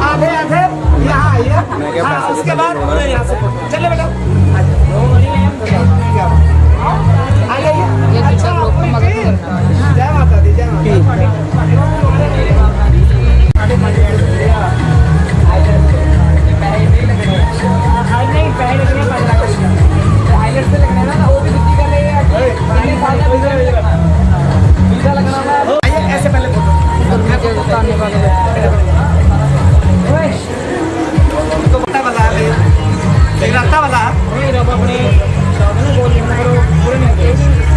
आधे आधे यहाँ आइए। मैं क्या हाँ, पैसे उसके बाद देता हूँ? यहाँ से चले बेटा, आ जाइए। ये अच्छा, लोग पूरी मगन टीम। करना। जय माता दी, जय माता दी। नहीं, पैसे लगने 5 लाख, हाईलाइट से लगने ना, वो भी दूसरी गल ये है कि किन्ने साल का वीजा लगना, वीजा लगना वा। आइए, ऐसे पहले फोटो। गुरमीत ताने वाले बैठे। तो वाला है भैया, जगराता वाला। ਰੱਬ ਆਪਣੇ ਬੋਲ ਪਰ ਉਹ ਪੂਰੇ ਨਹੀਂ ਹੁੰਦੇ।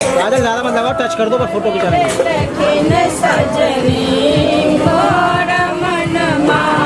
काजल ज्यादा मत लगाओ, टच कर दो, पर फोटो खिंचा। सजनी मोर मन मारा।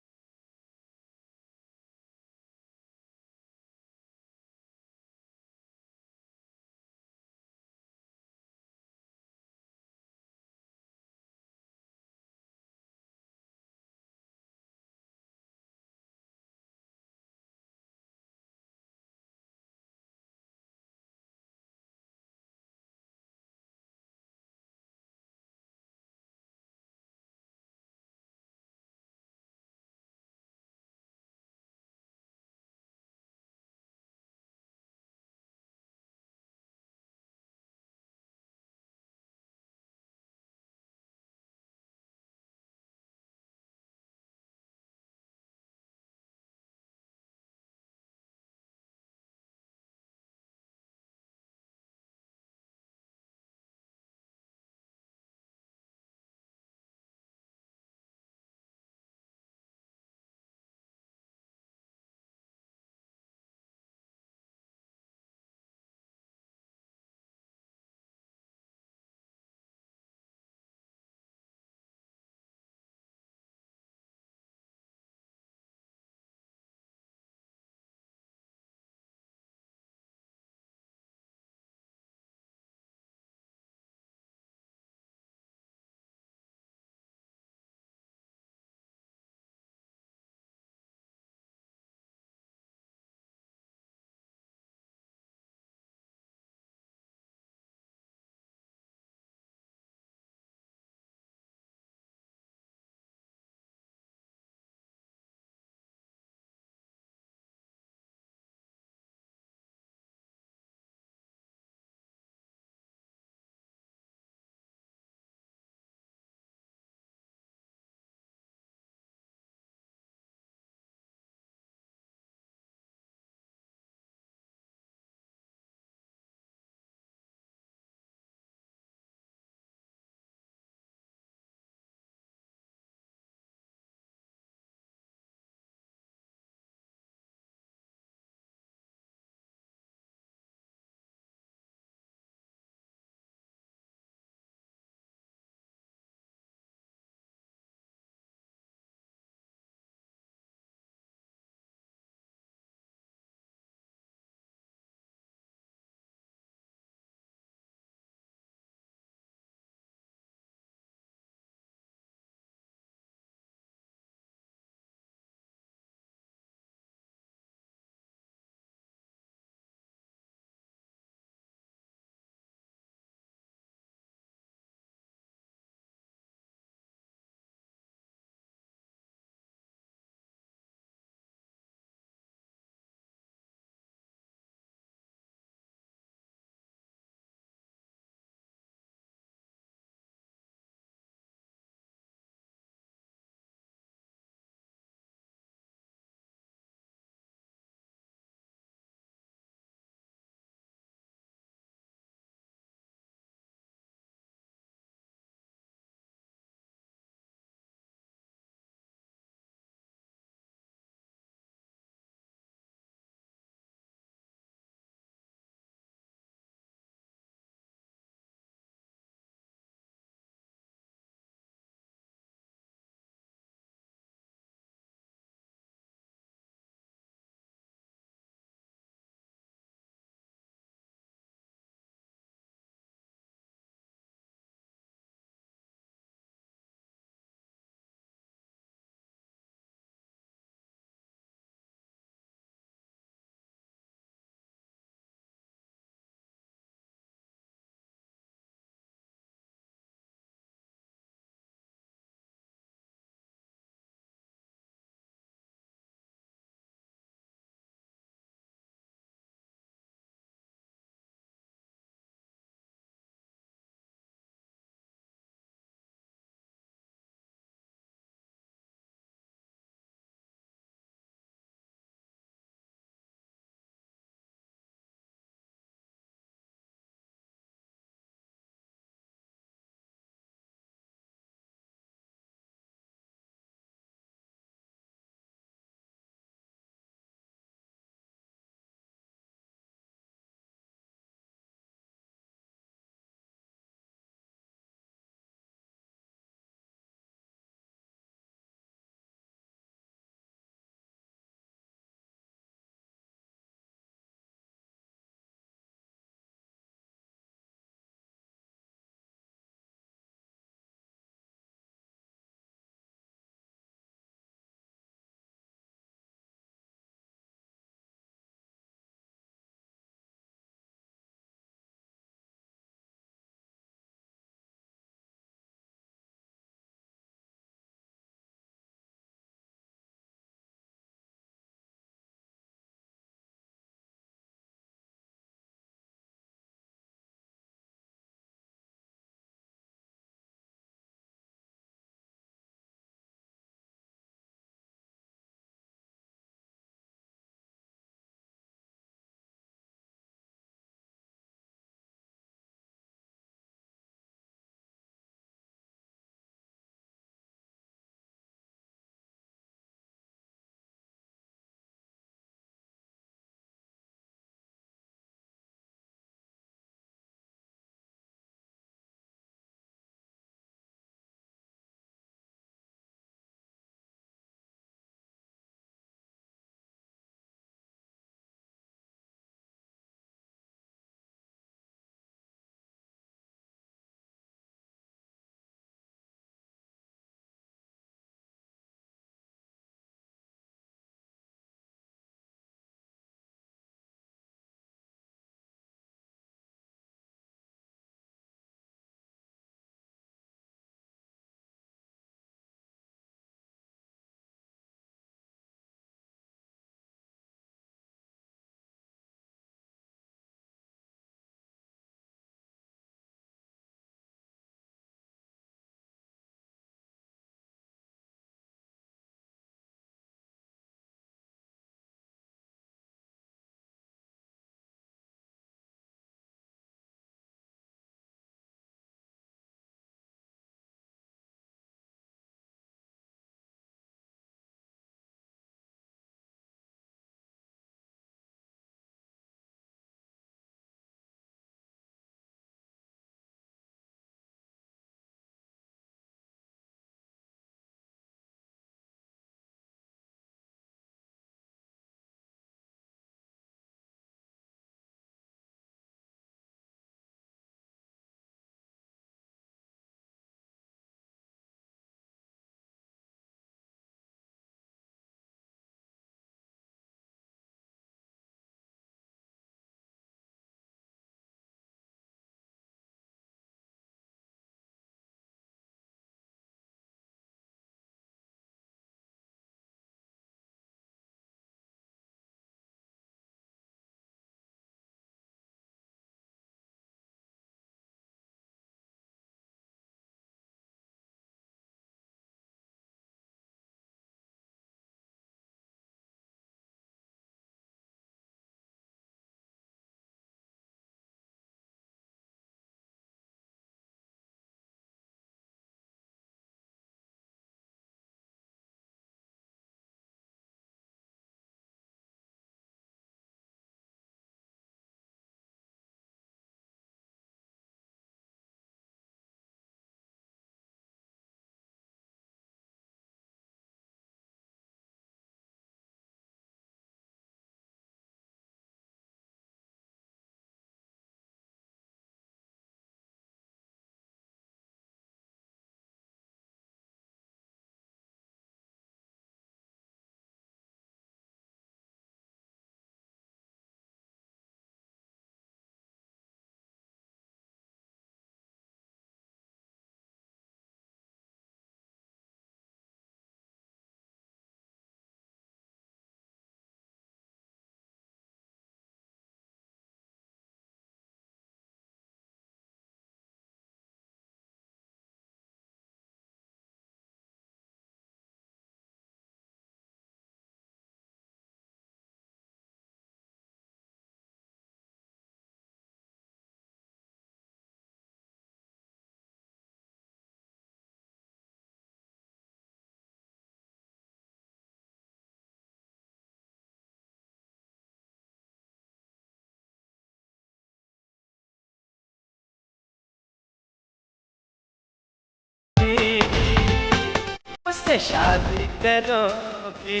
मुझसे शादी करोगी।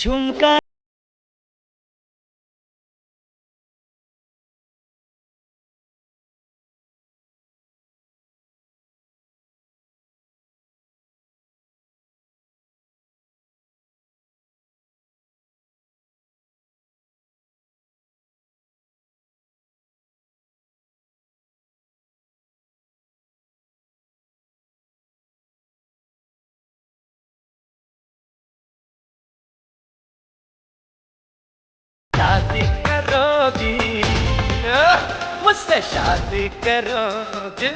झुमका शादी करोगी, मुझसे शादी करोगी।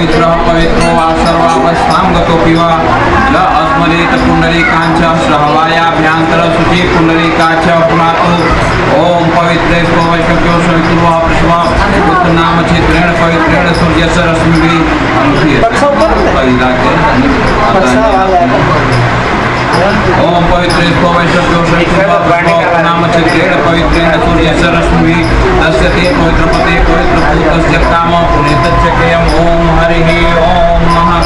अपवित्रः पवित्रो वा सर्वावस्थां गतोऽपि वा न अस्मरेत पुण्डरीकाञ्च श्रहवायाभ्यन्तर शुचि पुण्डरीकाच पुनातु। ओम पवित्रे वैष्णव्यो सवितुर्वा प्रसवा नाम छिद्रेण पवित्रेण सूर्यस्य रश्मिभिः ओम पवित्रे वैष्णव्यो सवितुर्वा प्रसवा नाम छिद्रेण पवित्रेण सूर्यस्य रश्मिभिः तस्य ते पवित्रपते पवित्रपूतस्य काम पुनेतच्चकेयम्। ओम हरिः ओम नमः।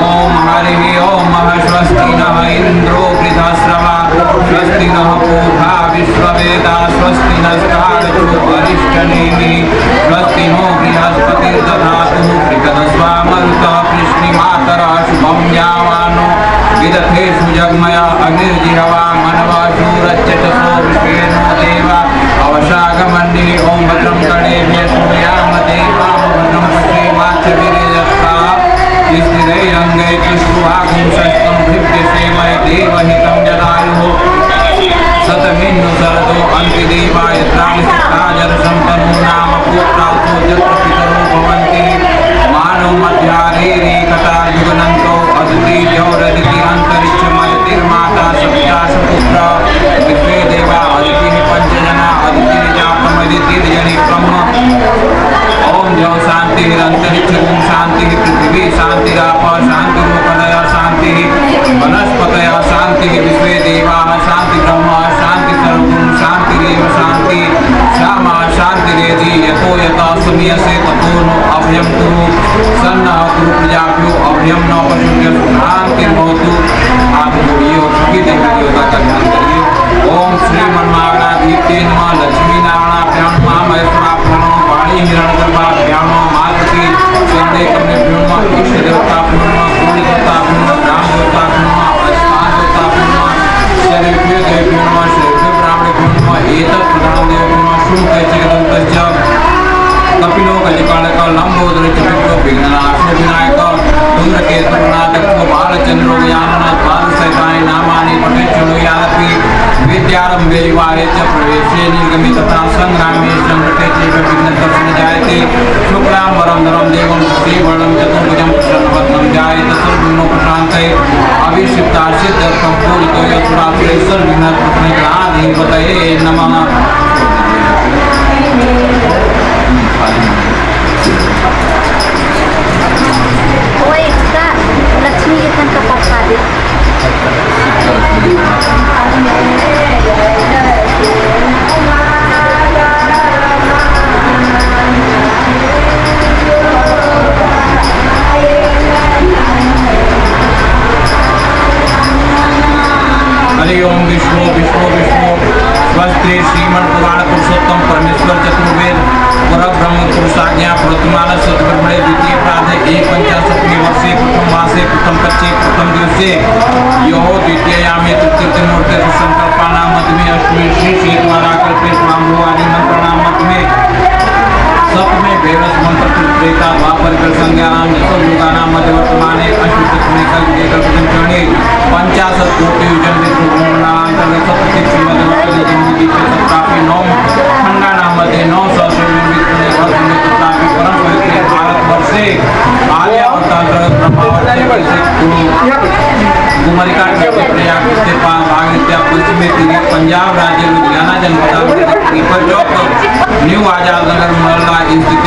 ओम हरिः ओम स्वस्ति नः इन्द्रो वृद्धश्रवा स्वस्ति नः पूषा विश्ववेदा स्वस्ति नस्तार्क्ष्यो अरिष्टनेमिः स्वस्ति नो बृहस्पतिर्दधातु त्रिकदस्वामरुतः पृश्निमातरः शुभं यावानो विदथेषु जग्मय अग्निर्जिहवा मनवा शूरश्चतसो विश्वेनो देवा अवशागमन्निः। ओम भद्रं कर्णेभ्यः शृणुयाम देवा भद्रं पश्येमाक्षभिर्यजत्राः स्थिरैरङ्गैस्तुष्टुवागुंसस्तम्भिभ्यसेमय देवहितं जदायुः सतमिन्नु शरदो अन्तिदेवाय त्राणिसिद्धाजरसं नाम पुत्रासो यत्र पितरो भवन्ति मानव मध्यारेरेकता युगनन्तो अदितिर्यौरदिति अन्तरिक्षमदितिर्माता सविता सपुत्र विश्वे देवा अदितिः पञ्चजना अदितिर्जातमदितिर्जनि ब्रह्म। ओम जौ शांतिरंतरिक्षगुं शांतिः पृथिवी शांतिराप शांतिरोपणय शांतिः वनस्पतयः शांतिः विश्वे देवाः शांति ब्रह्म शांति सर्वगुण शांतिरेव शांति श्यामा शांतिरेधि यतो यथा समीयसे ततो नो अभयं कुरु सन्नः कुरु प्रजाभ्यो अभयं न पशुभ्यः शांतिर्भवतु। हाथ जोड़िए और सभी देवी देवता का ध्यान करिए। ओम श्री मन्मागणाधीते नमः। लक्ष्मी नारायणाभ्यां नमः। महेश्वराभ्यां नमः। वाणी हिरण्यगर्भाभ्यां नमः। मातृ चरणे कमलेभ्यो नमः। इष्ट देवताभ्यो नमः। कुल देवताभ्यो नमः। ग्राम देवताभ्यो नमः। स्थान देवताभ्यो नमः। शरीभ्यो देवेभ्यो नमः। शरीभ्यो ब्राह्मणेभ्यो नमः। एतत् प्रधान देवेभ्यो नमः। शुल्कचेदन्तश्च कपिलो गजकालक लंबोदर चतुर्थ विघ्ननाशो विनायक धूम्रकेतुर्नादक्षो बालचंद्रो गजानन द्वादशैतानि नामानि पठेच्छृणु यादपि विद्यारंभे विवाहे च प्रवेशे निर्गमे तथा संग्रामे संकटे चैव विघ्नदर्शन जायते। शुक्लांबरं धरं देवं श्रीवर्णं चतुर्भुजं प्रसन्नवदनं जायते सर्वविघ्नोपशान्तये अभिषिप्ता सिद्ध्यर्थं पूजितो यत्पुरासुरे सर्वविघ्नप्रतिगणाधिपतये नमः। लक्ष्मी के तन का प्रसाद। हरि ओम विष्णु विष्णु विष्णु स्वस्ति श्रीमन पुराण पुरुषोत्तम परमेश्वर चतुर्वेद परब्रह्म पुरुषाज्ञा प्रवर्तमान सद्ब्रह्मणे द्वितीय प्राधे 150 वर्षे प्रथम मासे प्रथम पक्षे प्रथम दिवसे यो द्वितीयामे तृतीय मूर्ते संकल्पानां मध्यमे अष्टमी श्री श्री द्वारा कल्पे स्वाम्भुवादि मंत्राणां मध्यमे सप्तमे भैरव मंत्र त्रेता द्वापर संज्ञानां यशोयुगानां मध्यवर्तमाने अश्वप्रथमे कल्पे कल्पचरणे 50 कोटि योजन विद्रुमणान्तर्गत सप्ततीर्थ मध्यवर्ती जम्बूद्वीपे तत्रापि 9 खण्डानां मध्ये 9 सहस्र विद्रुमे तत्रापि परम पवित्रे भारतवर्षे आर्यावर्तान्तर्गत ब्रह्मावर्ते कुमारिका प्रयाग भागरीत्या पश्चिमी तीरे पंजाब राज्य लुधियाना जनपद पीपल चौक न्यू आजाद नगर मोहल्ला स्थित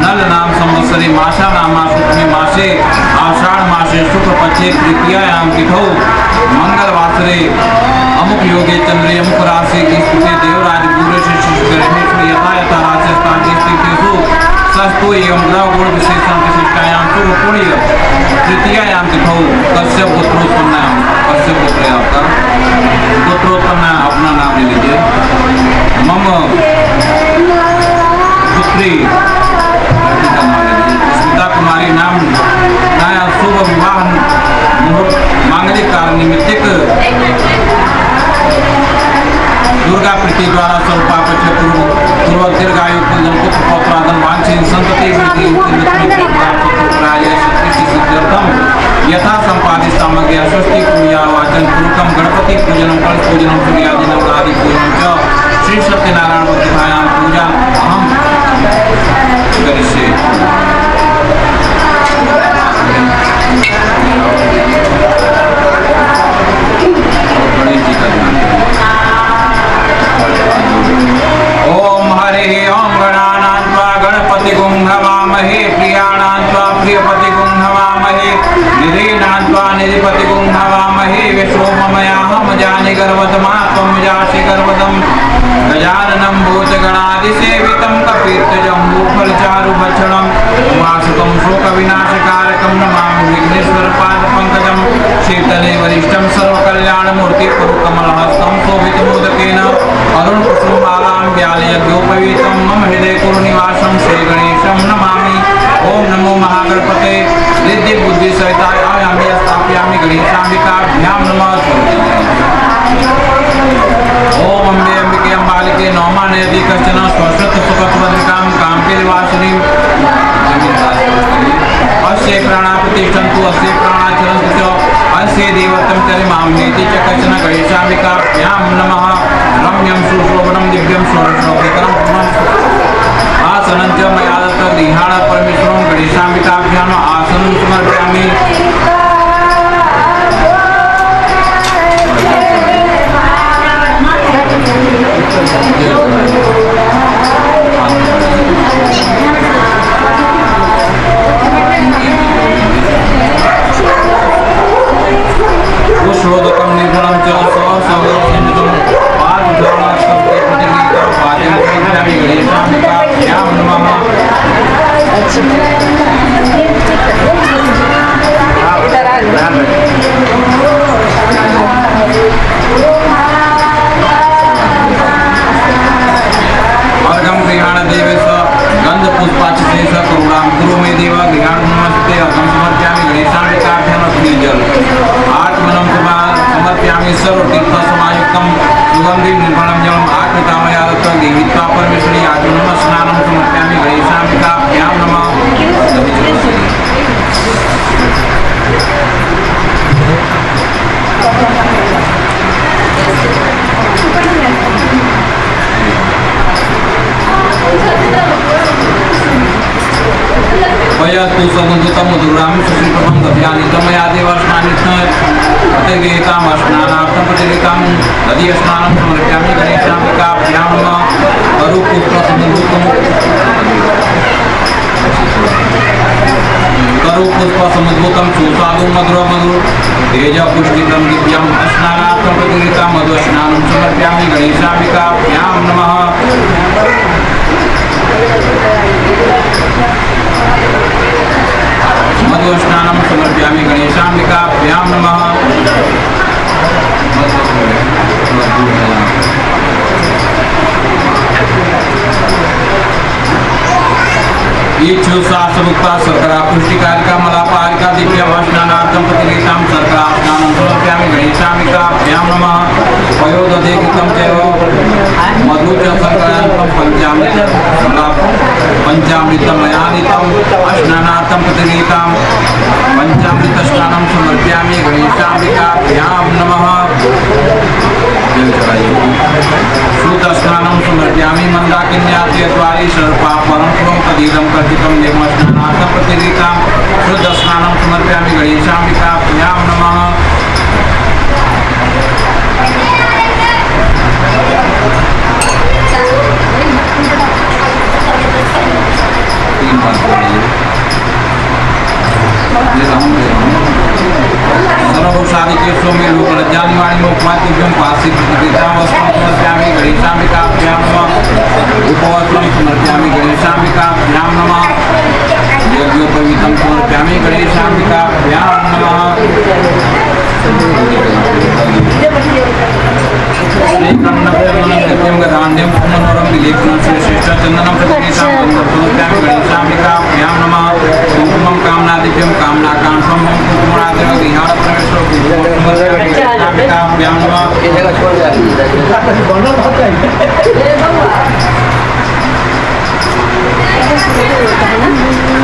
नल नाम संवत्सरे मासा नामा शुक्ल मासे आषाढ़ मासे शुक्ल पक्षे तृतीयायां तिथौ मंगलवासरे अमुक योगे चंद्रे अमुक राशि स्थिते देवराज गुरेश ग्रहेषु यथा यथा राशि स्थान स्थितेषु सस्तु एवं ग्रह गुण विशेषण विशिष्टायां शुभ पुण्य तृतीयायां तिथौ कश्यप गोत्रोत्पन्नायां कश्यप गोत्र है आपका गोत्रोत्पन्ना अपना नाम ले लीजिए। मम पुत्री लड़की का नाम ले लीजिए स्मिता कुमारी नाम नया शुभ विवाह मुहूर्त मांगलिक कार्य निमित्तिक दुर्गा प्रीति द्वारा स्वरूपापक्ष पूर्व दीर्घायु कुल स्वस्ति पूजा वाचन पूर्वकं गणपति पूजनं कलश पूजनं सूर्यादि नवरादि पूजनं च श्री सत्यनारायण प्रतिमायां पूजा अहं करिष्ये। गणेश जी का ध्यान। ओम हरि ओम गणानां त्वा गणपतिगुं हवामहे प्रियाणां त्वा प्रियपतिगुं हवामहे निधीनां त्वा निधिपतिगुं हवामहे विश्वोमयाहं जानि गर्वतमा त्वं जासि गर्वतं गजाननं भूतगणादिसेवितं कपीर्थजम्बूफलचारुभक्षणं उमासुतं शोकविनाशकारकं नमामि विघ्नेश्वरपादपङ्कजं शीतले वरिष्ठं सर्वकल्याणमूर्तिपुरुकमलहस्तं शोभितमोदकेन अरुणकुसुमालां व्यालयज्ञोपवीतं मम हृदये कुरु निवासं श्रीगणेशं नमामि। ओम नमो महागणपते रिद्धि बुद्धि सहिताय आयामि स्थापयामि गणेशाम्बिकाभ्यां नमः। ओम अम्बे अंबिके अंबालिके नौमानयति कश्चन स्वस्वत सुखत्वद्रिकां काम्पिलवासिनीं अस्य प्राणा प्रतिष्ठन्तु अस्य प्राणाचरन्तु च अस्य देवतं चरिमां नेति च कश्चन गणेशाम्बिकाभ्यां नमः। रम्यं सुशोभनं दिव्यं षोडशोपकरं आसनं च मया दत्त गृहाण परमेश्वरं गणेशाम्बिकाभ्यां आसनं समर्पयामि। पुष्पोदकं निर्मलं च सहस्रसंयुतं पादुधारणास्तब्धे प्रतिगीतं पाद्यं समर्पयामि गणेशाम्बिकाभ्यां नमः। अर्घं गृहाण देवेश गंध पुष्पाक्षेश करुणां कुरु मे देव गृहाण नमस्ते। अर्घं समर्पयामि गणेशाम्बिकाभ्यां जल आत्मनं समर्पयामि सर्वतीर्थ समायुक्तं सुगन्धि निर्मलं जलम् आकृतामया दत्त गृहीत्वा परमेश्वरी आत्मनं स्नानं समर्पयामि गणेशाम्बिकाभ्यां नमः। पयस्तु समुद्रुतं मधुरां सुश्रीप्रभं दध्यानितं मया देव स्नानितं प्रतिगृहीतां स्नानार्थं प्रतिगृहीतां नदीस्नानं समर्पयामि गणेशाम्बिकाभ्यां नमः। करुपुष्पसमुद्भूतं सुस्वादु मधुर मधुर तेजपुष्टितं दिव्यं स्नानार्थं प्रतिगृहीतां मधुस्नानं समर्पयामि गणेशाम्बिकाभ्यां नमः। मधुस्नानं समर्पयामि गणेशाम्बिकाभ्यां नमः। इक्षुशास्त्रोक्ता शर्करा पुष्टिकारिका मलापारिका दिव्यस्नानार्थं प्रतिगृहीतां शर्करा स्नानं समर्पयामि गणेशाम्बिकाभ्यां नमः। पयोदधेकृतं चैव मधु च शर्करायुक्तं पञ्चामृतमयानितं स्नानार्थं प्रतिगृहीतां पञ्चामृतस्नानं समर्पयामि गणेशाम्बिकाभ्यां नमः। सूतस्नानं समर्पयामि मन्दाकिन्याते द्वारि सर्पापरं शुभं तदीदं कर्तितं देवस्नानार्थं प्रतिगृहीतां शुद्धस्नानं समर्पयामि गणेशाम्बिकाभ्यां नमः। तीन बार सर्वौषादिके सोमे लोकलज्जानिवाणी मोक्ष्मातिभ्यं पासि प्रतिगृहीतां वस्त्रं समर्पयामि गणेशाम्बिकाभ्यां नमः। उपवस्त्रं समर्पयामि गणेशाम्बिकाभ्यां नमः। यज्ञोपवीतं समर्पयामि गणेशाम्बिकाभ्यां नमः। श्रीकण्णं गदान्यं मनोरम विलेखनं श्रेष्ठचन्दनं प्रतिगृहीतां समर्पयामि गणेशाम्बिकाभ्यां नमः। कुङ्कुमं कामनादिभ्यं कामनाकाङ्क्षं मम कुङ्कुमरादेव गृहाण परमेश्वर गणेशाम्बिकाभ्यां नमः।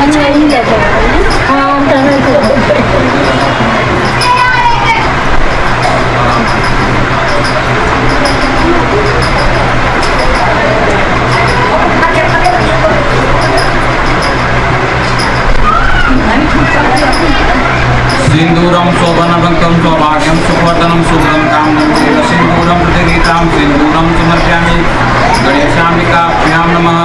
अच्छा यही लेते हैं। हाँ। सिन्दूरं शोभनभक्तं सौभाग्यं सुखवर्धनं सुखदं कामनं चैव सिन्दूरं प्रतिगीतां सिन्दूरं समर्पयामि गणेशाम्बिकाभ्यां नमः।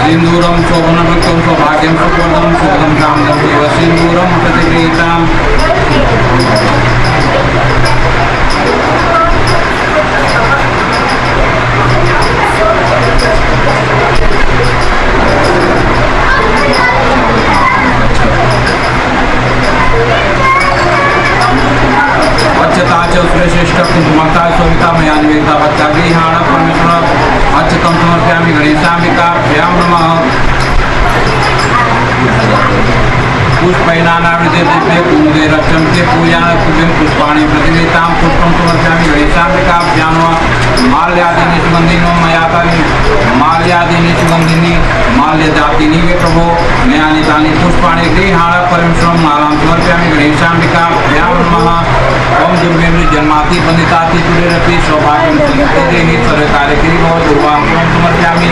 सिन्दूरं शोभनभक्तं सौभाग्यं सुखवर्धनं सुखदं कामनं चैव सिन्दूरं प्रतिगीतां। अच्छता च सुरश्रेष्ठ कुंकुमता शोभिता मया निवेदिता भक्त्या परमेश्वर अच्छतं समर्पयामि गणेशाम्बिकाभ्यां नमः। पुष्पैनानावृते दिव्ये कुमुदे रचन्ते पूजान पुष्पाणि प्रतिनितां पुष्पं समर्पयामि गणेशाम्बिकाभ्यां नमः। माल्यादीनि सुगन्धिनो मया तानि माल्यादीनि सुगन्धिनि माल्यजातिनि वे प्रभो मया तानि पुष्पाणि गृहाण परमेश्वरं मालां समर्पयामि गणेशाम्बिकाभ्यां नमः। ओम दुर्गेन्द्र जन्माति वंदिताति तुरेरपि सौभाग्यं देहि सर्वकार्यकरी भव। दुर्वाङ्कुरं समर्पयामि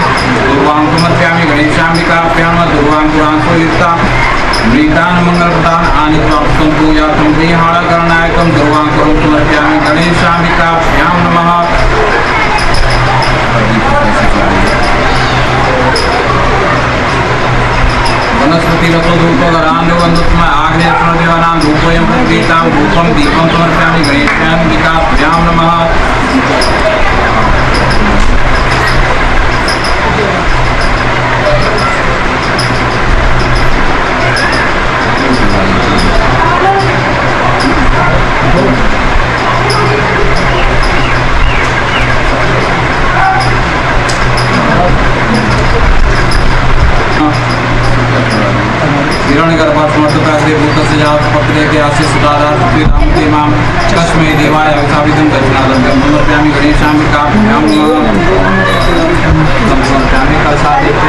दुर्वां समर्पयामि गणेशाम्बिकाभ्यां नमः। दुर्वाङ्कुराङ्कुरयुक्ता मृतान मंगलप्रदान आनित्वाप्तं पूजार्थं गृहाणकरणायकं दुर्वाङ्कुरं समर्पयामि गणेशाम्बिकाभ्यां नमः। वनस्पति रसो धूपोदरान्योगन्धोत्तम आग्नेय देवानां धूपोऽयं प्रतिगीतां धूपं दीपं समर्पयामि गणेशाम्बिकाभ्यां नमः। कस्मै देवाय अभिषाविदं दक्षिणादभ्यं समर्पयामि गणेशाम्बिकाभ्यां नमः। समर्पयामि कलशादिभ्यो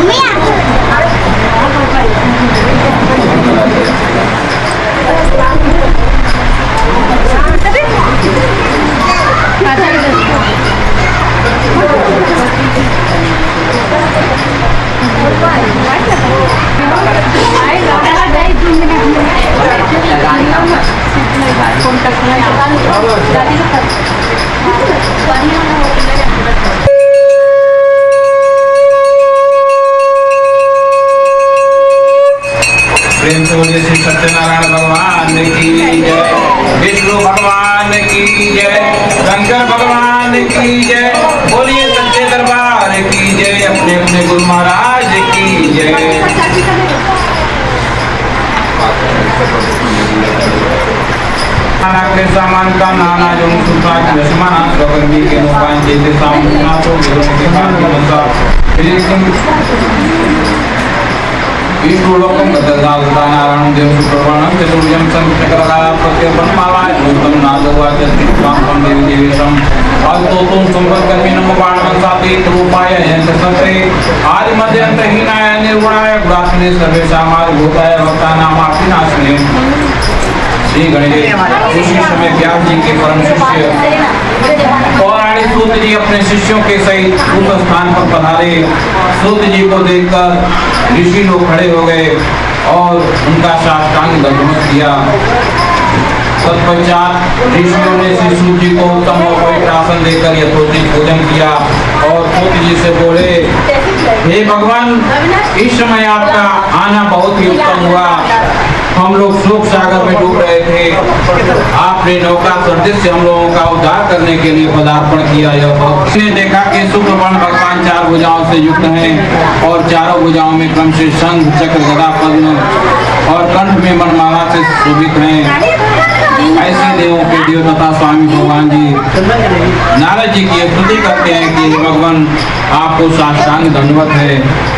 What? की जय। बोलिए सच्चे दरबार की जय। अपने अपने गुरु महाराज की जय। सामान का नाना जो के जैसे विष्णुलोकं गतदानारायणं देव सुप्रवणं चतुर्भुजं संचक्रकालाप्रत्यर्पणमालाय नादवाच श्रीकान्तं देवी देवेशं अल्तोतुं संपत्कर्मिणं बाणवंसाति रूपाय यंत्रसंते आदि मध्य अंतहीनाय निर्गुणाय गुणात्मने सर्वेषां आदिभूताय भक्तानामापिनाशिने। श्री गणेश उसी समय व्यास जी के परम शिष्य पौराणिक सूत जी अपने शिष्यों के सहित उस स्थान पर पधारे। सूत जी को देखकर ऋषि लोग खड़े हो गए और उनका साष्टांग दंडवत किया। तत्पश्चात ऋषियों ने श्री सूत जी को उत्तम और पवित्र आसन देकर यथोचित भोजन किया और सूत जी से बोले, हे भगवान, इस समय आपका आना बहुत ही उत्तम हुआ। हम लोग शोक सागर में डूब रहे थे, आपने नौका सदृश से हम लोगों का उद्धार करने के लिए पदार्पण किया। यह बहुत ने देखा कि शुक्रवर्ण भगवान चार भुजाओं से युक्त हैं और चारों भुजाओं में क्रम से शंख, चक्र, गदा, पद्म और कंठ में मनमाला से शोभित हैं। ऐसे देवों के देव तथा स्वामी भगवान जी नारद जी की स्तुति करते हैं कि हे भगवान, आपको साष्टांग दंडवत है।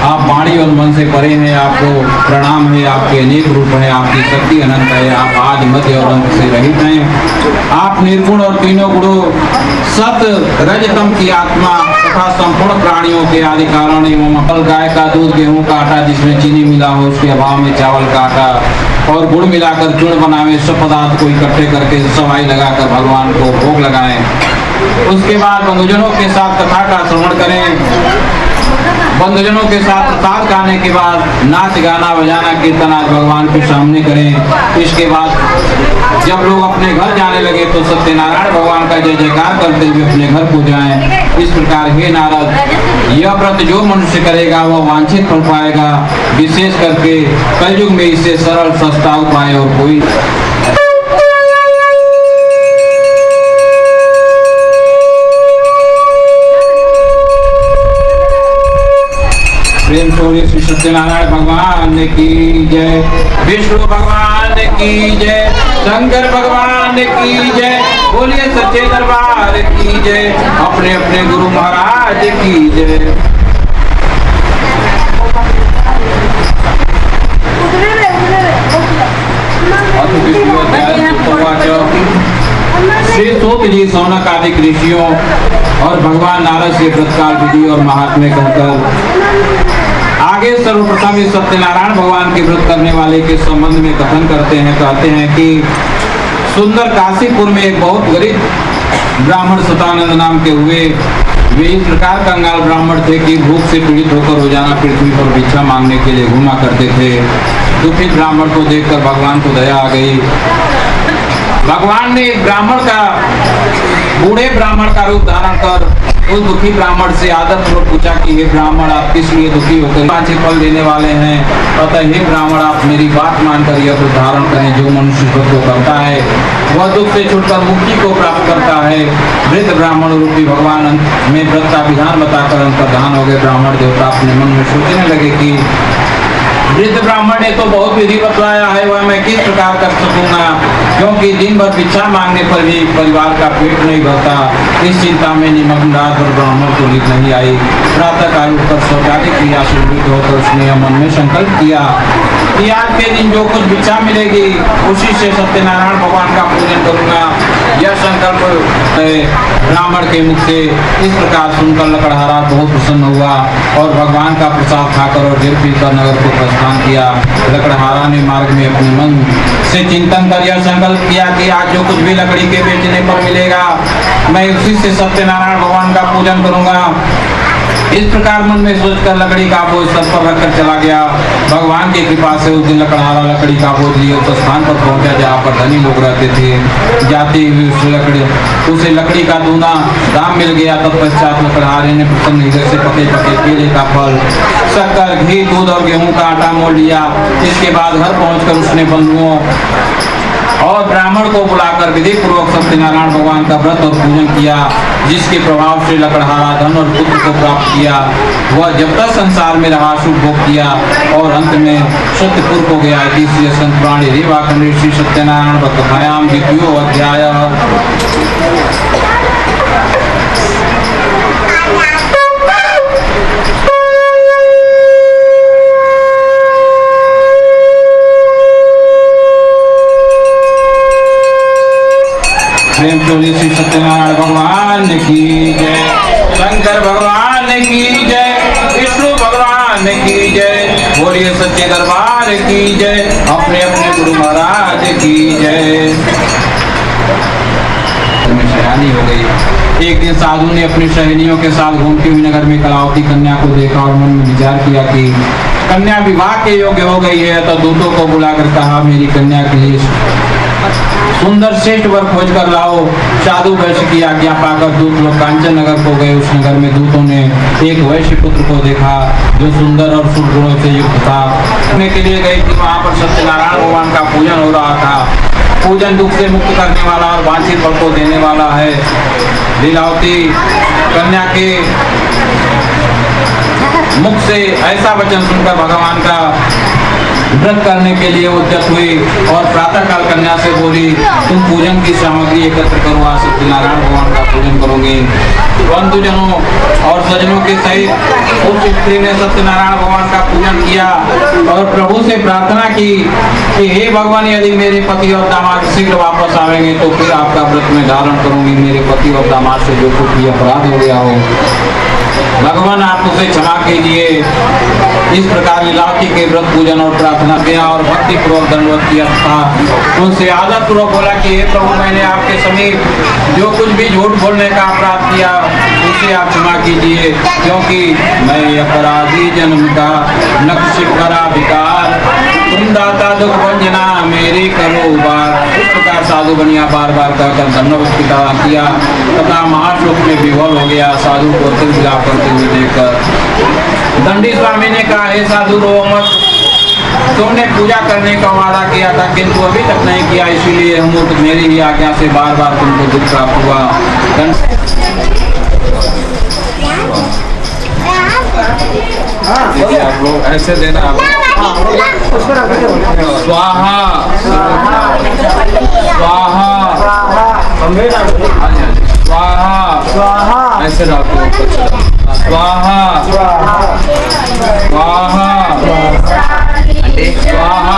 आप वाणी और मन से परे हैं, आपको प्रणाम है। आपके अनेक रूप हैं, आपकी शक्ति अनंत है। आप आदि मध्य और अंत से रहित हैं। आप निर्गुण और तीनों गुणों सत रजतम की आत्मा तथा संपूर्ण प्राणियों के आदि कारण एवं फल गाय का दूध, गेहूं का आटा जिसमें चीनी मिला हो, उसके अभाव में चावल का आटा और गुड़ मिलाकर चूर्ण बनावे, सब पदार्थ को इकट्ठे करके सवाई लगाकर भगवान को भोग लगाएं। उसके बाद बंधुजनों के साथ कथा का श्रवण करें। बंधुजनों के साथ प्रसाद खाने के बाद नाच गाना बजाना कीर्तन आज भगवान के सामने करें। इसके बाद जब लोग अपने घर जाने लगे तो सत्यनारायण भगवान का जय जयकार करते हुए अपने घर को जाएं। इस प्रकार हे नारद, यह व्रत जो मनुष्य करेगा वह वांछित फल पाएगा। विशेष करके कलयुग में इससे सरल सस्ता उपाय और कोई प्रेम सौर्य श्री सत्यनारायण भगवान की जय, विष्णु भगवान की जय, शंकर भगवान की जय। बोलिए सच्चे दरबार की जय, अपने अपने गुरु महाराज की जय। श्री सूत जी सौनक आदि ऋषियों और भगवान नारद से व्रतकाल विधि और महात्म्य कहकर आगे सर्वप्रथम इस सत्यनारायण भगवान के व्रत करने वाले के संबंध में कथन करते हैं। कहते हैं कि सुंदर काशीपुर में एक बहुत गरीब ब्राह्मण सतानंद नाम के हुए। वे इस प्रकार कंगाल ब्राह्मण थे कि भूख से पीड़ित होकर रोजाना पृथ्वी पर भिक्षा मांगने के लिए घूमा करते थे। दुखित ब्राह्मण को देखकर भगवान को दया आ गई। भगवान ने एक ब्राह्मण का, बूढ़े ब्राह्मण का रूप धारण कर उस दुखी ब्राह्मण से आदर पूर्वक पूछा कि हे ब्राह्मण, आप किस लिए दुखी होकर पांच फल देने वाले हैं? अतः हे ब्राह्मण, आप मेरी बात मानकर यह व्रत धारण करें। जो मनुष्य व्रत को करता है वह दुख से छुटकर मुक्ति को प्राप्त करता है। वृद्ध ब्राह्मण रूपी भगवान अंत में व्रत का विधान बताकर अंतर्धान हो गए। ब्राह्मण देवता अपने मन में सोचने लगे कि वृद्ध ब्राह्मण ने तो बहुत विधि बतलाया है, वह मैं किस प्रकार कर सकूंगा, क्योंकि दिन भर भिक्षा मांगने पर भी परिवार का पेट नहीं भरता। इस चिंता में निमग्न रात भर ब्राह्मण को नींद नहीं आई। प्रातः काल उठकर शौचालय क्रिया से निवृत्त होकर उसने मन में संकल्प किया कि आज के दिन जो कुछ भिक्षा मिलेगी उसी से सत्यनारायण भगवान का पूजन करूंगा। यह संकल्प ब्राह्मण के मुख से इस प्रकार सुनकर लकड़हारा बहुत प्रसन्न हुआ और भगवान का प्रसाद खाकर और जल पीकर नगर को प्रस्थान किया। लकड़हारा ने मार्ग में अपने मन से चिंतन कर यह संकल्प किया कि आज जो कुछ भी लकड़ी के बेचने पर मिलेगा मैं उसी से सत्यनारायण भगवान का पूजन करूंगा। इस प्रकार मन में सोचकर लकड़ी का बोझ सर पर रखकर चला गया। भगवान की कृपा से उस दिन लकड़हारा लकड़ी का बोझ लिए उस स्थान पर पहुंचा जहाँ पर धनी लोग रहते थे। जाते हुए उसे लकड़ी का दूना दाम मिल गया। तत्पश्चात लकड़हारे ने प्रसन्न हृदय से पके पके केले का फल, शक्कर, घी, दूध और गेहूं का आटा मोल लिया। इसके बाद घर पहुंचकर उसने बंधुओं और ब्राह्मण को बुलाकर विधि पूर्वक सत्यनारायण भगवान का व्रत और पूजन किया, जिसके प्रभाव से लकड़हारा धन और पुत्र को प्राप्त किया। वह जब तक संसार में रहा शुभ भोग किया और अंत में सत्यपुर को गया। तीसरे संत प्राणी रेवाखंड श्री सत्यनारायण कथायाम द्वितीय अध्याय। प्रेम चोरी श्री सत्यनारायण भगवान की जय, शंकर भगवान की जय, विष्णु भगवान की जय, बोलिए सच्चे दरबार की जय, अपने अपने गुरु महाराज की जय। में सयानी हो गई। एक दिन साधु ने अपनी सहेलियों के साथ घूमती हुई नगर में कलावती कन्या को देखा और मन में विचार किया कि कन्या विवाह के योग्य हो गई है। तो दूतों को बुलाकर कहा, मेरी कन्या के लिए सुंदर श्रेष्ठ वर खोज कर लाओ। साधु वैश्य की आज्ञा पाकर दूत लोग कांचन नगर को गए। उस नगर में दूतों ने एक वैश्य पुत्र को देखा जो सुंदर और शुभ गुणों से युक्त था। करने के लिए गई थी। वहां पर सत्यनारायण भगवान का पूजन हो रहा था। पूजन दुख से मुक्त करने वाला और वांछित फल को देने वाला है। लीलावती कन्या के मुख से ऐसा वचन सुनकर भगवान का व्रत करने के लिए उद्यत हुई और प्रातःकाल कन्या से बोली, तुम पूजन की सामग्री एकत्र करो, आज सत्यनारायण भगवान का पूजन करोगे। बंधुजनों और सज्जनों के सहित उस स्त्री ने सत्यनारायण भगवान का पूजन किया और प्रभु से प्रार्थना की कि हे भगवान, यदि मेरे पति और दामाद शीघ्र वापस आवेंगे तो फिर आपका व्रत में धारण करूंगी। मेरे पति और दामाद से जो कुछ भी अपराध हो गया हो, भगवान आप उसे क्षमा कीजिए। इस प्रकार लीलावती के व्रत पूजन और प्रार्थना किया और भक्ति पूर्वक दंडवत किया था। उनसे आदर पूर्वक बोला कि हे प्रभु, मैंने आपके समीप जो कुछ भी झूठ बोलने का अपराध किया उसे आप क्षमा कीजिए, क्योंकि मैं अपराधी जन्म का नक्श करा विकार, तुम दाता दुख भंजना मेरी करो बार। इस प्रकार साधु बनिया बार बार कहकर दंडवत किया तथा महाशोक में विह्वल हो गया। साधु को तिल विलाप करते हुए देखकर दंडी स्वामी ने कहा, हे साधु, रो मत। तुमने पूजा करने का वादा किया था किंतु अभी तक नहीं किया, इसीलिए हम मेरी ही आज्ञा से बार बार तुमको दुख प्राप्त हुआ। देखिए आप लोग ऐसे देना, आप स्वाहा स्वाहा स्वाहा स्वाहा ऐसे डालते हो, स्वाहा स्वाहा स्वाहा स्वाहा स्वाहा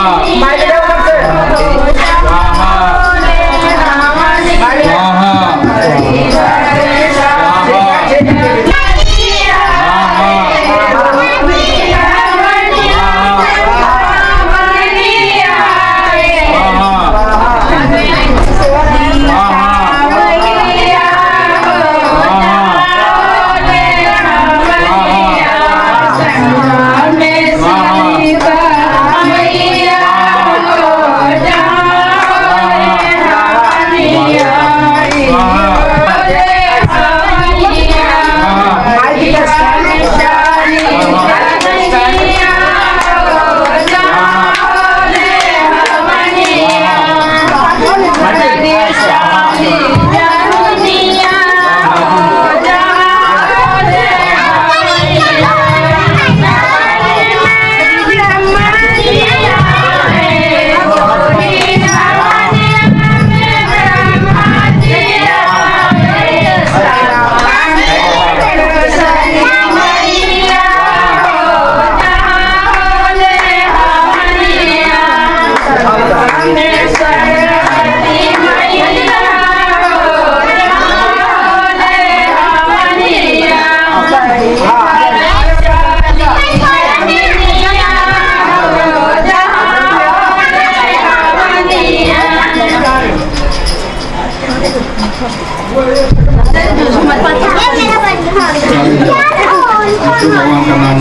भगवान का नाम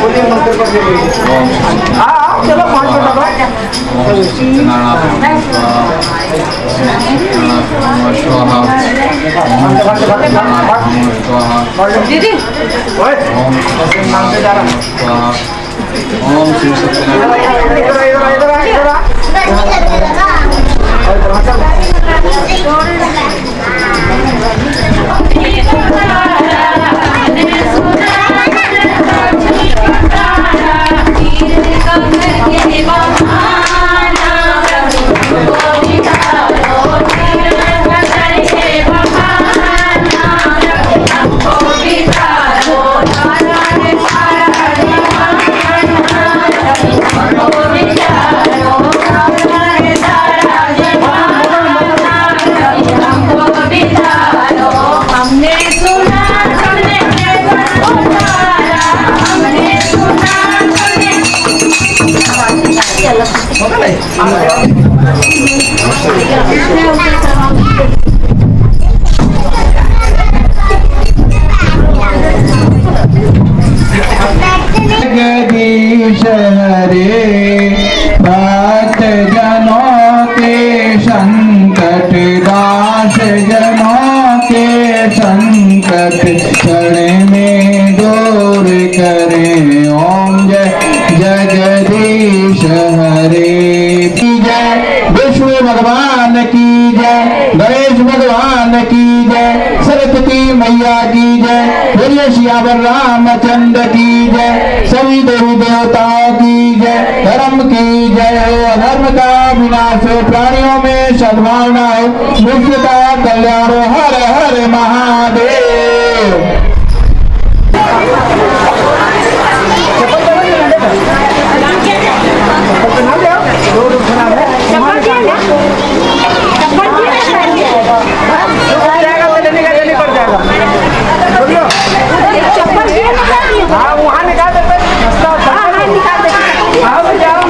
ओम चलो 5 मिनट। ओम सत्यनारायण स्वाहा। ओम सत्यनारायण स्वाहा। दीदी ओम सत्यनारायण स्वाहा। ओम श्री सत्यनारायण। इधर इधर इधर। हमने सुना हमने हमने सुना हमने। जगदीश हरे भक्त जनों के संकट, दास जनों के संकट क्षण में दूर करें। ओम जय जगदीश हरे की जय, विष्णु भगवान की जय, गणेश भगवान की जय, सरस्वती मैया की जय, बोलिए सियावर रामचंद्र की जय, सभी देवी देवताओं की जय, धर्म की जय हो, अधर्म का विनाश हो, प्राणियों में सद्भावना हो, विश्व का कल्याण हो। हर हर महादेव। हाँ वहाँ निकाल देते। हाँ निकाल देते। हाँ जाओ।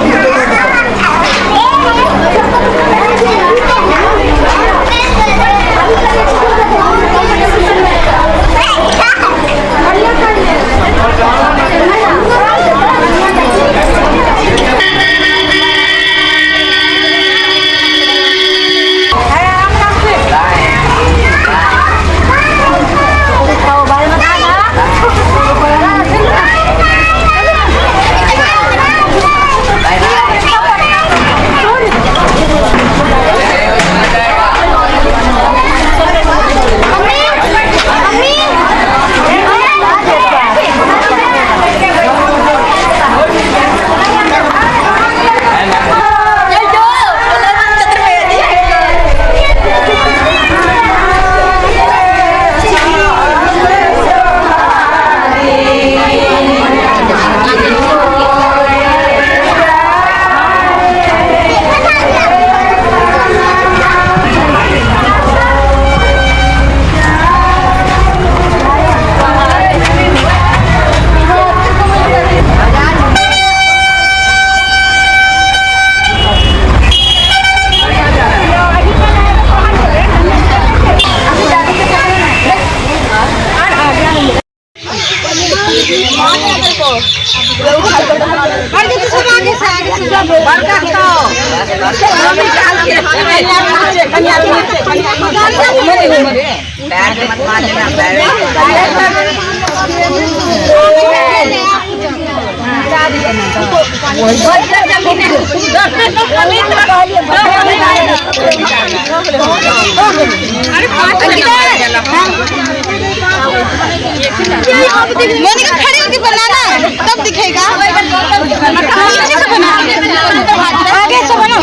मोनिका खड़े होके बनाना तब दिखेगा। पीछे से बना, आगे से बना।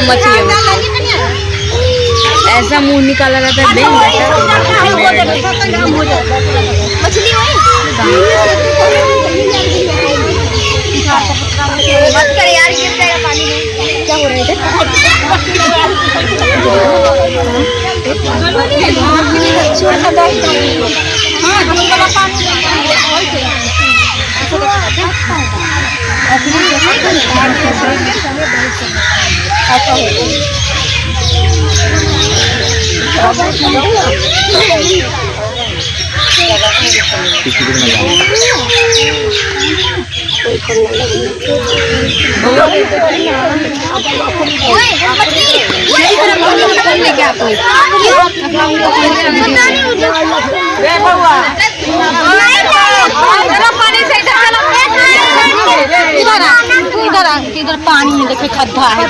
मछली ऐसा मुंह निकाला रहता है। मछली मत कर यार, गिर जाएगा पानी में। क्या हो रहा है इधर? इधर पानी है, देखिए खड्डा है।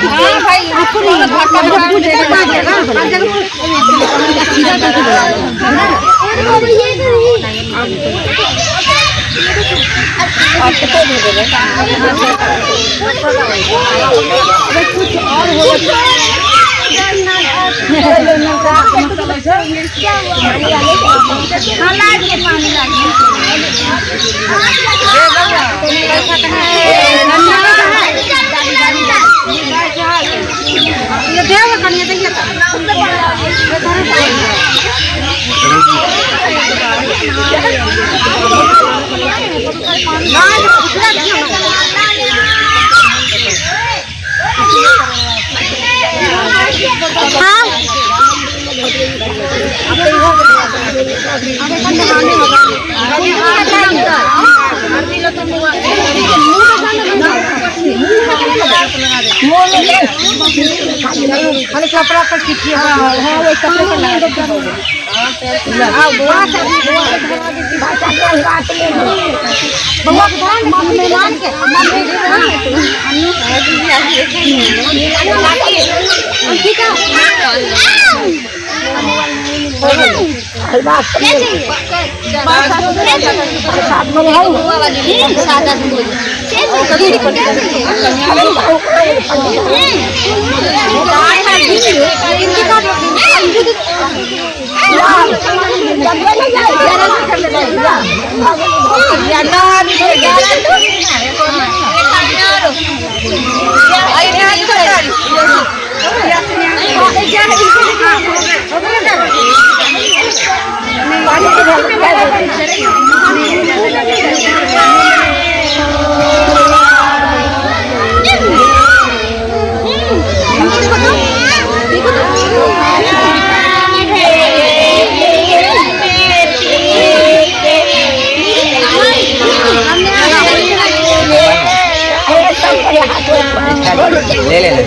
खाली कपड़ा पर खींचिए। हाँ वही कपड़े पर लगा। ले ले ले।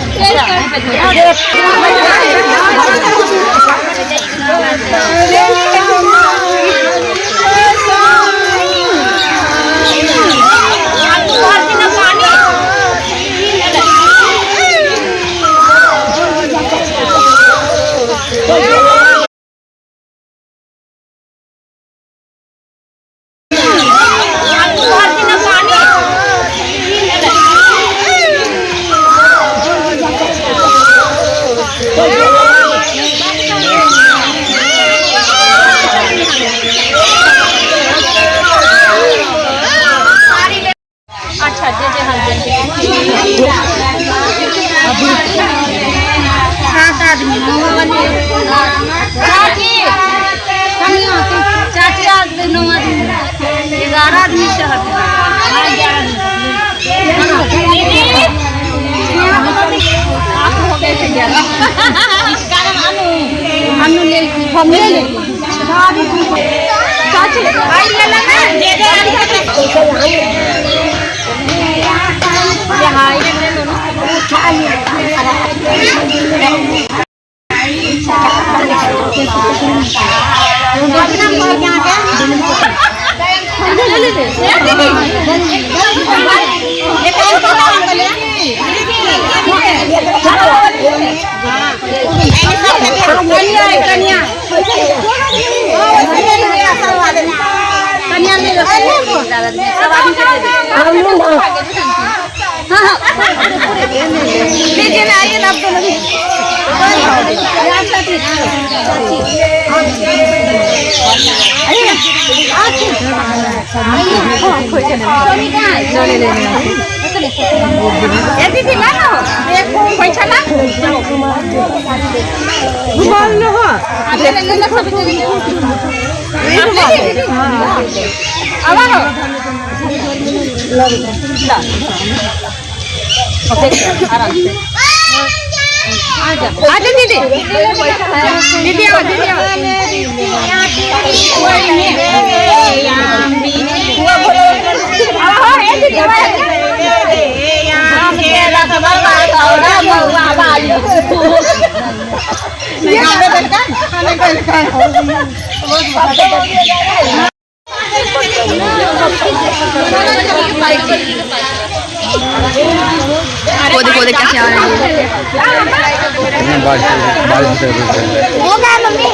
आजा दीदी, दीदी आओ, दीदी आओ। वो देखो कैसे आ रहे हैं। वो क्या मम्मी?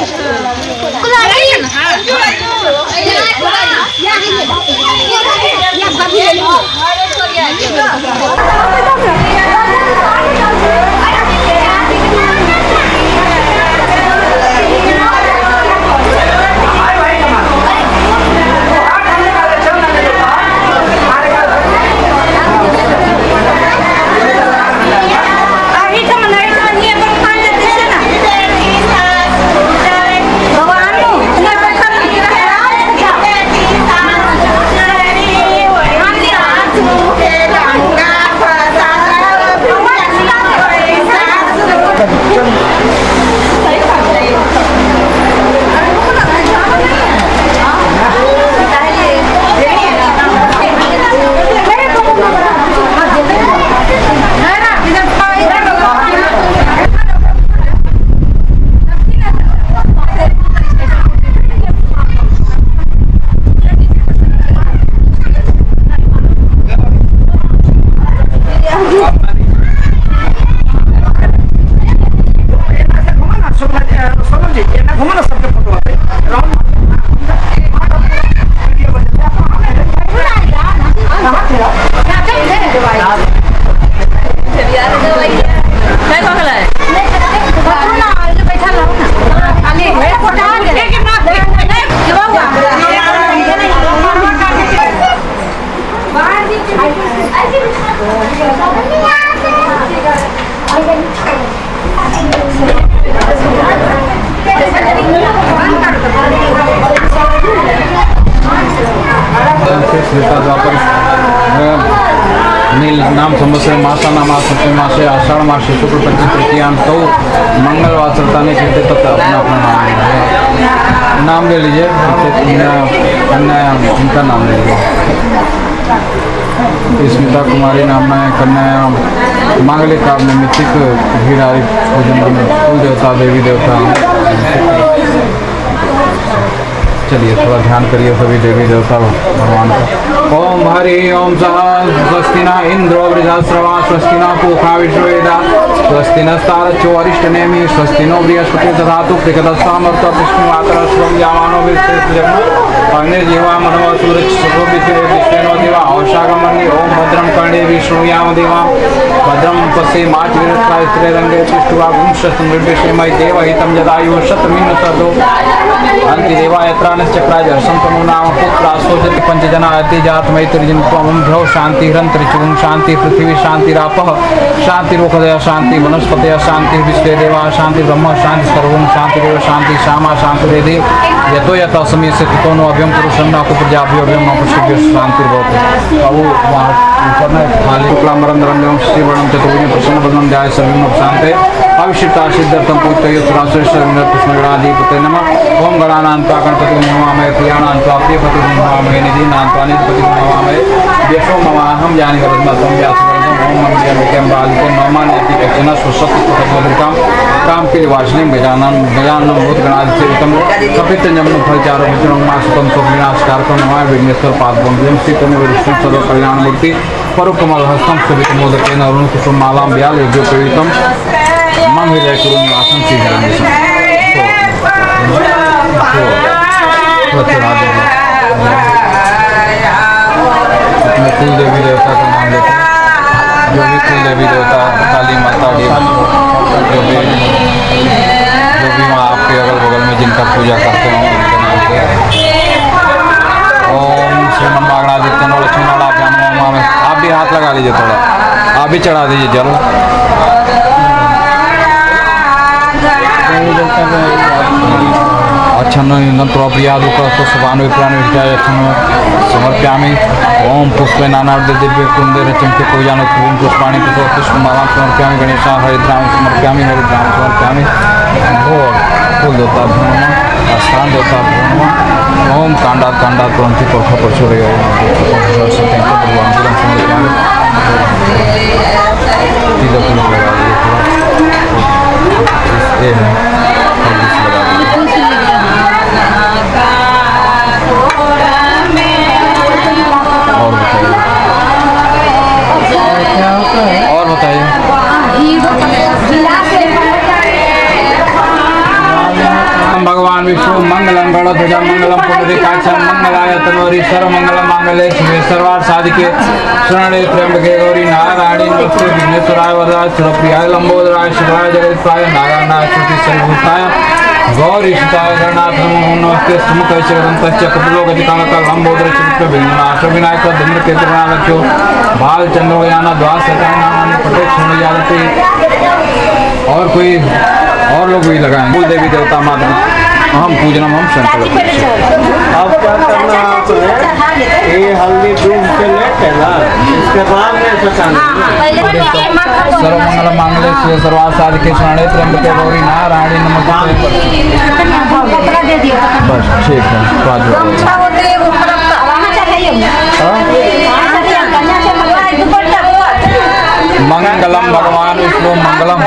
नील नाम संवत्सर मासा नाम सप्तमी मासे आषाढ़ मासे शुक्ल पक्ष तृतीयां तो मंगलवार ने कहते तब अपना अपना नाम ले लीजिए, कन्या उनका नाम ले लीजिए। स्मिता कुमारी नाम है कन्या मांगलिक काम निमित्तिक भीड़ारी पूजन में कुल देवता देवी देवता। चलिए थोड़ा ध्यान करिए सभी देवी देवता भगवान का। ओम हरि ओम सह स्वस्ति न इंद्रो वृषस्रवा स्वस्ति न पूषा विश्ववेदा स्वस्ति नस्तारचो अरिष्टनेमि स्वस्ति नो बृहस्पति दधातु त्रिकदस्सामर्थ विष्णुवातर स्वं यामानो अग्निर्जीवा मनव सूरज सुखो विश्वे देवा औषागमणि ओम भद्रं कर्णे विष्णुयाम देवा भद्रं पश्ये माच विरस्त्रिरङ्गे तिष्ठुवा वंशसमृद्धिमयि देवहितं जदायु शतमिन्न सदो अन्ति देवा यत्रानश्चक्राय हर्षं नाम पुत्रासोजति पंचजना अति जात मैत्रिजिन्त्वमं शांतिरंतरिक्षं शांति पृथ्वी शांतिरापः शांतिरोखदय शांति वनस्पतय शांति विश्वे देवा शांति ब्रह्म शांति सर्वं शांतिरेव शांति श्यामा शांतिरेधि यतो यथा समय से ततो नो अभ्यम पुरुषं न कुप्रजाभ्यो अभ्यम न पशुभ्यो शांतिर्भवतु। अब वहाँ ऊपर ना थाली शुक्लाम्बरं श्रीवर्णं चतुर्भुजं प्रसन्नवदनं ध्याय सर्वं शान्ते अभिषिक्ता सिद्धार्थं पूजयितुरासुरेश्वरपुष्पगणाधिपते नमः। ओम गणानान्त्वा गणपतिं नमामहे प्रियाणान्त्वा प्रियपतिं नमामहे निधीनान्त्वा निधिपतिं नमामहे व्यशो ममाहं यानि वरदं व्यासवरदं ओम मङ्गलमुख्यं बालिके नमान्यति कश्चन सुसत्त्वतत्त्वदृकां काम के वासनीं गजाननं गजाननं भूतगणाधिसेवितं कपितजम्बुं फलचारुभूषणं मासुतं स्वविनाशकारकं नमामि विघ्नेश्वर पादपङ्कजं श्रीकन्यवरिष्ठं सर्वकल्याणमूर्ति परुकमलहस्तं सवितमोदकेन अरुणकुसुममालां व्यालयोगोपयुक्तं मम हृदय कुरु निवासं श्रीहरिं। अपने कुल देवी देवता का नाम लेते हैं, जो भी कुल देवी देवता काली माता जो भी वहाँ आपके अगल बगल में जिनका पूजा करते हो उनके नाम से। ओम श्री मंगलादित्य नो लक्ष्मी नारायण। आप भी हाथ लगा लीजिए, थोड़ा आप भी चढ़ा दीजिए जल। और समर्पयामि। ओम पुष्पे नाना दिव्य कुंदे रचन्ते पूजान पुष्पाणि पुष्पमालां समर्पयामि। गणेशा हरिद्रां समर्पयामि, हरिद्रां समर्पयामि। भोग कुल देवता नमः, स्थान देवता नमः। ओम कांडा कांडा तुरंत कोठ प्रचुर समर्पयामि। तिलक उलक लगा दिए, थोड़ा ये है लगा दिए। और बताइए, और बताइए। भगवान विष्णु मंगलम गणध्वज मंगलम पुंडरीकाक्ष मंगलाय तनोहरि सर्वमंगल मांगल्ये शिवे सर्वार्थ साधिके शरणे त्र्यंबके गौरी नारायणी नमस्ते। विघ्नेश्वराय वरदाय सुरप्रियाय लंबोदराय शिवाय जगदीशाय नारायणाय श्रुति सर्वभूताय गौरी सुताय गणनाथ नमो नमस्ते। सुमुखस्य कपिलो गजकालक लंबोदर चरित्र विघ्ननाश विनायक धूम्रकेतुर्नालक्ष्यो भालचंद्र गजानन द्वासकाय नामानि पटे क्षणजालते। और कोई और लोग भी लगाएंगे। कुल देवी देवता माता हम पूजनम हम संकल्प। अब क्या करना आपने, ये हल्दी डूब के लेके ना इसके बाद में सचाना। सर्वमंगल मांगल्ये शिवे सर्वार्थ साधिके शरणे त्र्यंबके गौरी नारायणी नमस्ते। बस ठीक है, मंगलम भगवान विष्णु मंगलम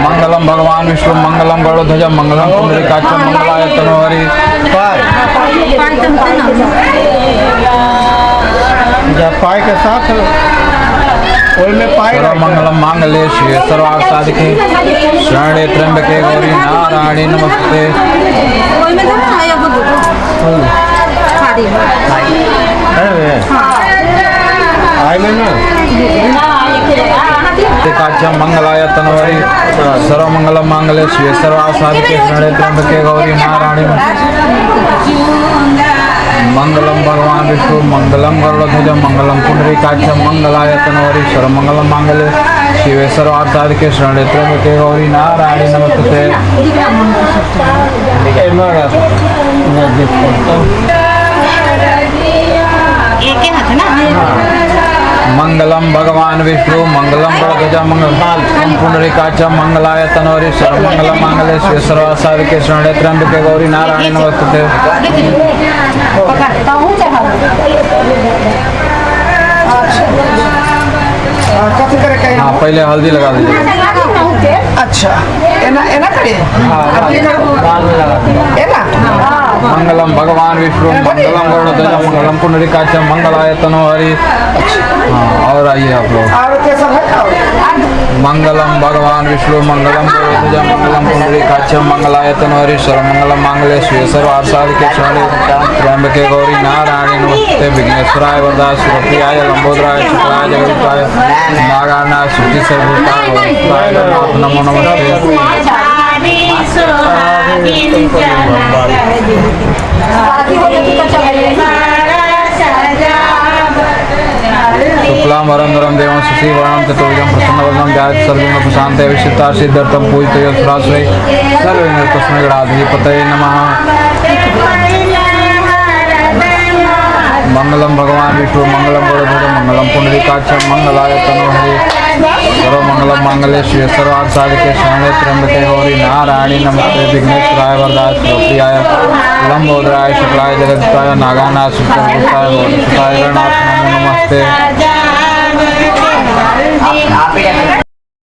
मंगलम भगवान विष्णु मंगलम गरुड़ध्वज मंगलम पुंडरीकाक्ष मंगलाय तनोहरि। पाई के साथ पाई। मंगलम मांगल्ये शिवे सर्वार्थ साधिके शरणे त्र्यंबके गौरी नारायणी नमस्ते। मंगलाय तनोहरि सर्वमंगल मांगल्ये शिवे सर्वार्थ साधिके शरणे त्र्यंबके गौरी नारायणी। मंगलम भगवान विष्णु मंगलम गरुड़ध्वज मंगलम पुंडरीकाक्ष मंगलाय तनोहरि सर्वमंगल मांगल्ये शिवे सर्वार्थ साधिके शरणे त्र्यंबके गौरी नारायणी नमस्ते। मंगलम भगवान विष्णु मंगलम गरुड़ध्वज मंगलम पुंडरीकाक्ष मंगलाय तनोहरि सर्वमंगल मांगल्ये शिवे सर्वार्थ साधिके शरणे त्र्यंबके गौरी नारायणी नमस्ते। हाँ पहले हल्दी लगा दीजिए। अच्छा एना एना करे। एना मंगलम भगवान विष्णु मंगलम गरुड़ध्वज मंगलम पुंडरीकाक्ष मंगलाय तनोहरि। हाँ और आइए आप लोग। मंगलम भगवान विष्णु मंगलम गरुड़ध्वज मंगलम पुंडरीकाक्ष मंगलाय तनोहरि सर्वमंगल मांगल्ये शिवे सर्वार्थ साधिके शरणे त्र्यंबके गौरी नारायणी नमस्ते। विघ्नेश्वराय वरदाय सुरप्रियाय लंबोदराय शुक्राय जगदीशाय नागानाय श्रुति सर्वभूताय गणनाथ नमो नमस्ते। शुक्लां वरं देवं शशिवर्णं चतुर्भुजं प्रसन्नवदनं ध्यायेत् सर्वविघ्नोपशान्तये विशिता सिद्ध्यर्थं पूजितयो सुरासुरैः सर्वविघ्नतस्मै गणाधिपतये नमः। मंगलम भगवान विष्णु मंगलम गरुड़ध्वज मंगलम पुंडरीकाक्ष मंगलाय तनोहरि सर्वमंगल मांगल्ये शिवे सर्वार्थ साधिके शरणे त्र्यंबके गौरी नारायणी नमस्ते। विघ्नेश्वराय वरदाय सुरप्रियाय लंबोदराय शुक्लाय जगदीशाय नागानाय सुताय गणनाथ नमो नमस्ते।